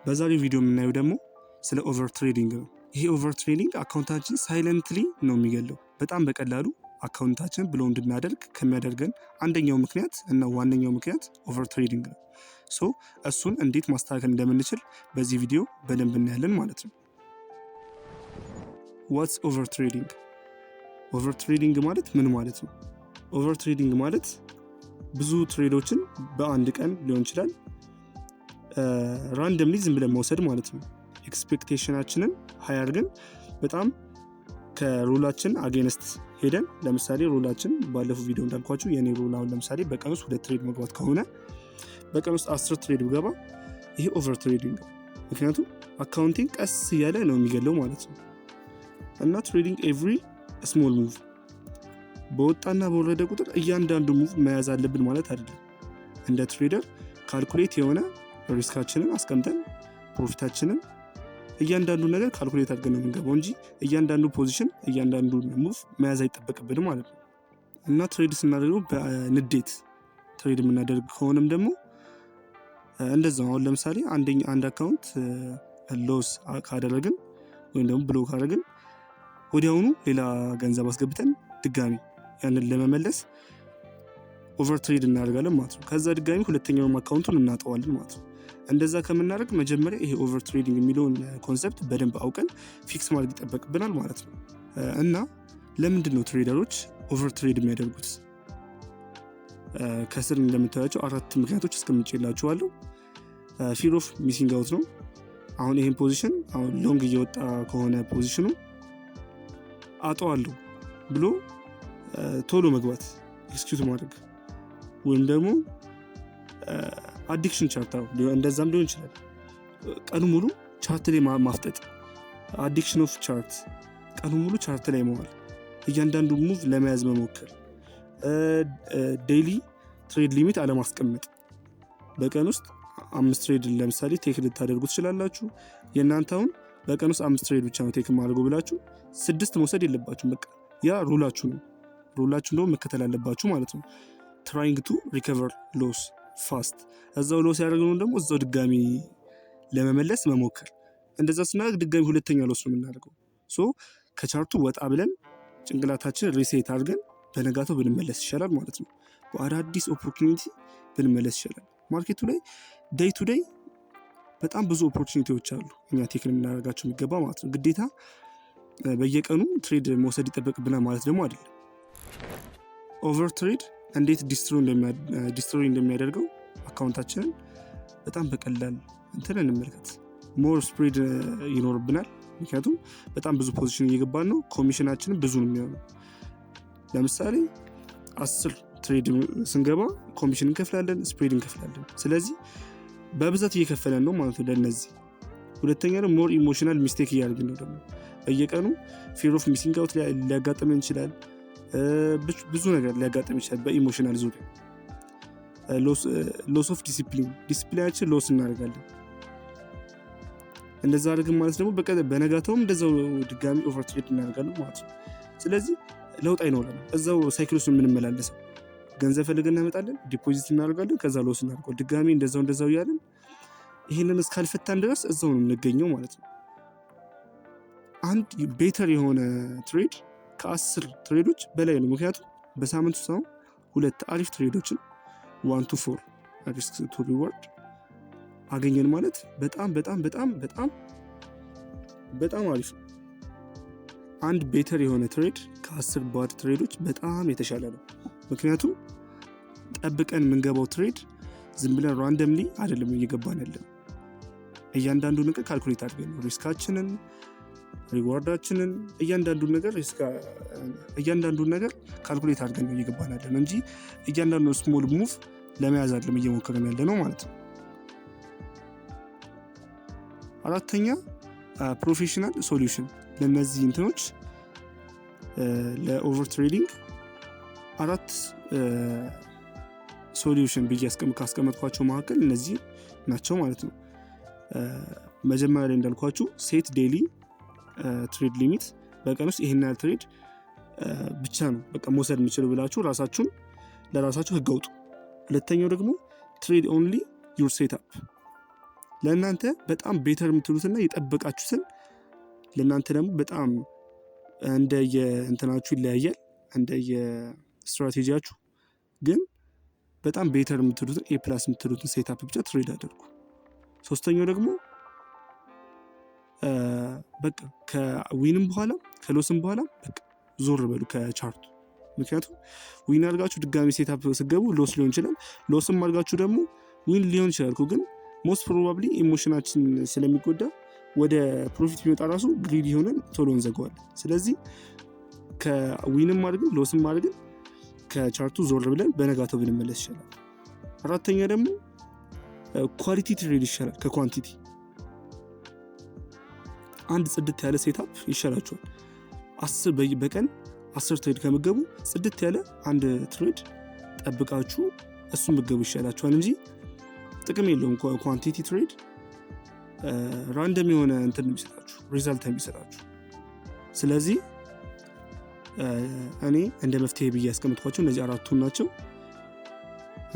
በዛሬው ቪዲዮ የምናየው ደግሞ ስለ over trading ነው። ይሄ over trading account ኣችን silently ነው የሚገለው። በጣም በቀላሉ account ኣችን blow እንድናደርግ ከሚያደርገን አንደኛው ምክንያት እና ዋነኛው ምክንያት over trading ነው። So እሱን እንዴት ማስተካከል እንደምንችል በዚህ ቪዲዮ በደንብ እናያለን ማለት ነው። What's over trading? Over trading ማለት ምን ማለት ነው? Over trading ማለት ብዙ trade ኦችን በአንድ ቀን ሊሆን ይችላል randomly ዝም ብለን መውሰድ ማለት ነው። Expectation ኣችንን high አድርገን በጣም ከ rule ኣችን against ሄደን፣ ለምሳሌ rule ኣችን ባለፈው ቪዲዮ እንዳልኳችሁ የኔ rule አሁን ለምሳሌ በቀን ውስጥ ሁለት trade መግባት ከሆነ በቀን ውስጥ 10 trade ብገባ ይሄ over trading ነው። ምክንያቱም account ኤን ቀስ እያለ ነው የሚገለው ማለት ነው። እና trading every small move፣ በወጣና በወረደ ቁጥር እያንዳንዱ move መያዝ አለብን ማለት አይደለም። እንደ trader calculate የሆነ risk ኣችንን አስቀምጠን profit ኣችንን እያንዳንዱ ነገር calculate አድርገን ነው የምንገባው እንጂ እያንዳንዱ position፣ እያንዳንዱ move መያዝ አይጠበቅብንም ማለት ነው። እና trade ስናደርገው በንዴት trade የምናደርግ ከሆነም ደግሞ እንደዛው፣ አሁን ለምሳሌ አንድ account loss ካደረግን ወይም ደግሞ blow ካደረግን ወዲያውኑ ሌላ ገንዘብ አስገብተን ድጋሚ ያንን ለመመለስ over trade እናደርጋለን ማለት ነው። ከዛ ድጋሚ ሁለተኛውን account ኡን እናጠዋለን ማለት ነው። እንደዛ ከምናደርግ መጀመሪያ ይሄ over trading የሚለውን concept በደንብ አውቀን fix ማድረግ ይጠበቅብናል ማለት ነው። እና ለምንድን ነው trader ኦች over trade የሚያደርጉት? ከስር እንደምታያቸው አራት ምክንያቶች አስቀምጬላችኋለሁ። Fear of missing out ነው። አሁን ይህን position አሁን long እየወጣ ከሆነ position ኑ አጠዋለሁ ብሎ ቶሎ መግባት፣ execute ማድረግ ወይም ደግሞ addiction chart እንደዛም ሊሆን ይችላል። ቀኑ ሙሉ chart ላይ ማፍጠጥ፣ addiction of chart፣ ቀኑ ሙሉ chart ላይ መዋል፣ እያንዳንዱ move ለመያዝ መሞከር፣ daily trade limit አለማስቀመጥ። በቀን ውስጥ አምስት trade ለምሳሌ take ልታደርጉ ትችላላችሁ። የእናንተ አሁን በቀን ውስጥ አምስት trade ብቻ ነው take ማድረገው ብላችሁ ስድስት መውሰድ የለባችሁም። በቃ ያ rule ኣችሁ ነው። Rule ኣችሁ ደግሞ መከተል አለባችሁ ማለት ነው። Trying to recover loss fast፣ እዛው loss ያደረግነውን ደግሞ እዛው ድጋሚ ለመመለስ መሞከር። እንደዛ ስናደርግ ድጋሚ ሁለተኛ loss ነው የምናደርገው። So ከ chart ኡ ወጣ ብለን ጭንቅላታችን reset አድርገን በነጋታው ብንመለስ ይሻላል ማለት ነው። በአዳዲስ opportunity ብንመለስ ይሻላል። Market ኡ ላይ day to day በጣም ብዙ opportunity ዎች አሉ እኛ take የምናደርጋቸው የሚገባ ማለት ነው። ግዴታ በየቀኑ trade መውሰድ ይጠበቅብናል ማለት ደግሞ አይደለም። Over trade እንዴት destroy እንደሚያደርገው account ኣችንን በጣም በቀላል እንትን እንመልከት። More spread ይኖርብናል። ምክንያቱም በጣም ብዙ position እየገባን ነው። ኮሚሽናችንን ብዙ ነው የሚሆነው። ለምሳሌ 10 trade ስንገባ ኮሚሽን እንከፍላለን፣ spread እንከፍላለን። ስለዚህ በብዛት እየከፈለን ነው ማለት ነው ለእነዚህ። ሁለተኛ ደግሞ more emotional mistake እያደረግን ነው። ደግሞ በየቀኑ fear of missing out ሊያጋጥመን ይችላል። ብዙ ነገር ሊያጋጥም ይችላል በ emotional ዙሪያ። Loss of discipline፣ discipline ኣችን loss እናደርጋለን። እንደዛ አድርግን ማለት ደግሞ በነጋታውም እንደዛው ድጋሚ over trade እናደርጋለን ማለት ነው። ስለዚህ ለውጥ አይኖረንም። እዛው cycle ውስጥ የምንመላለሰው ገንዘብ ፈልገን እናመጣለን፣ deposit እናደርጋለን፣ ከዛ loss እናደርገዋል። ድጋሚ እንደዛው እንደዛው እያለን ይህንን እስካልፈታን ድረስ እዛው ነው የምንገኘው ማለት ነው። አንድ better የሆነ trade ከ10 trade ኦች በላይ ነው። ምክንያቱም በሳምንት ውስጥ አሁን ሁለት አሪፍ trade ኦችን 1 to 4 risk to reward አገኘን ማለት በጣም በጣም በጣም በጣም በጣም አሪፍ ነው። አንድ better የሆነ trade ከ10 bad trade ኦች በጣም የተሻለ ነው። ምክንያቱም ጠብቀን የምንገባው trade ዝም ብለን randomly አይደለም እየገባን ያለን። እያንዳንዱ ነገር calculate አድርገን ነው risk ኣችንን፣ reward ኣችንን፣ እያንዳንዱን ነገር calculate አድርገን ነው እየገባን ያለን እንጂ እያንዳንዱ small move ለመያዝ አይደለም እየሞከርን ያለ ነው ማለት ነው። አራተኛ professional solution ለእነዚህ እንትኖች፣ ለ over trading አራት solution ብዬ ካስቀመጥኳቸው መካከል እነዚህ ናቸው ማለት ነው። መጀመሪያ ላይ እንዳልኳችሁ set daily trade limit፣ በቀን ውስጥ ይሄን ያህል trade ብቻ ነው በቃ መውሰድ የምችለው ብላችሁ ራሳችሁን ለራሳችሁ ህግ አውጡ። ሁለተኛው ደግሞ trade only your setup፣ ለእናንተ በጣም better የምትሉትና የጠበቃችሁትን፣ ለእናንተ ደግሞ በጣም እንደ የእንትናችሁ ይለያያል፣ እንደ የስትራቴጂያችሁ፣ ግን በጣም better የምትሉትን፣ A+ የምትሉትን setup ብቻ trade አድርጉ። ሶስተኛው ደግሞ በቃ ከ win ም በኋላ ከ loss ም በኋላ በቃ ዞር በሉ ከ chart ኡ። ምክንያቱም win አድርጋችሁ ድጋሚ setup ስትገቡ loss ሊሆን ይችላል። Loss ም አድርጋችሁ ደግሞ win ሊሆን ይችላል። ግን most probably emotion ኣችን ስለሚጎዳ ወደ profit ቢመጣ ራሱ greedy ሆነን ቶሎ እንዘጋዋለን። ስለዚህ ከ win ም አድርግን loss ም አድርግን ከ chart ኡ ዞር ብለን በነጋታው ብንመለስ ይሻላል። አራተኛ ደግሞ quality trade ይሻላል ከ quantity። አንድ ጽድት ያለ setup ይሻላችኋል። 10 በቀን 10 trade ከምትገቡ ጽድት ያለ አንድ trade ጠብቃችሁ እሱን ብትገቡ ይሻላችኋል እንጂ ጥቅም የለውም። Quantity trade random የሆነ እንትን የሚሰጣችሁ፣ result የሚሰጣችሁ። ስለዚህ እኔ እንደ መፍትሄ ብዬ ያስቀመጥኳቸው እነዚህ አራቱን ናቸው።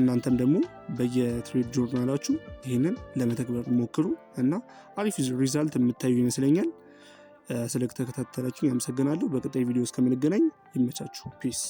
እናንተም ደግሞ በየ trade journal ኣችሁ ይህንን ለመተግበር ሞክሩ እና አሪፍ result የምታዩ ይመስለኛል። ስለተከታተላችሁ አመሰግናለሁ። በቀጣይ ቪዲዮ እስከምንገናኝ ይመቻችሁ። Peace።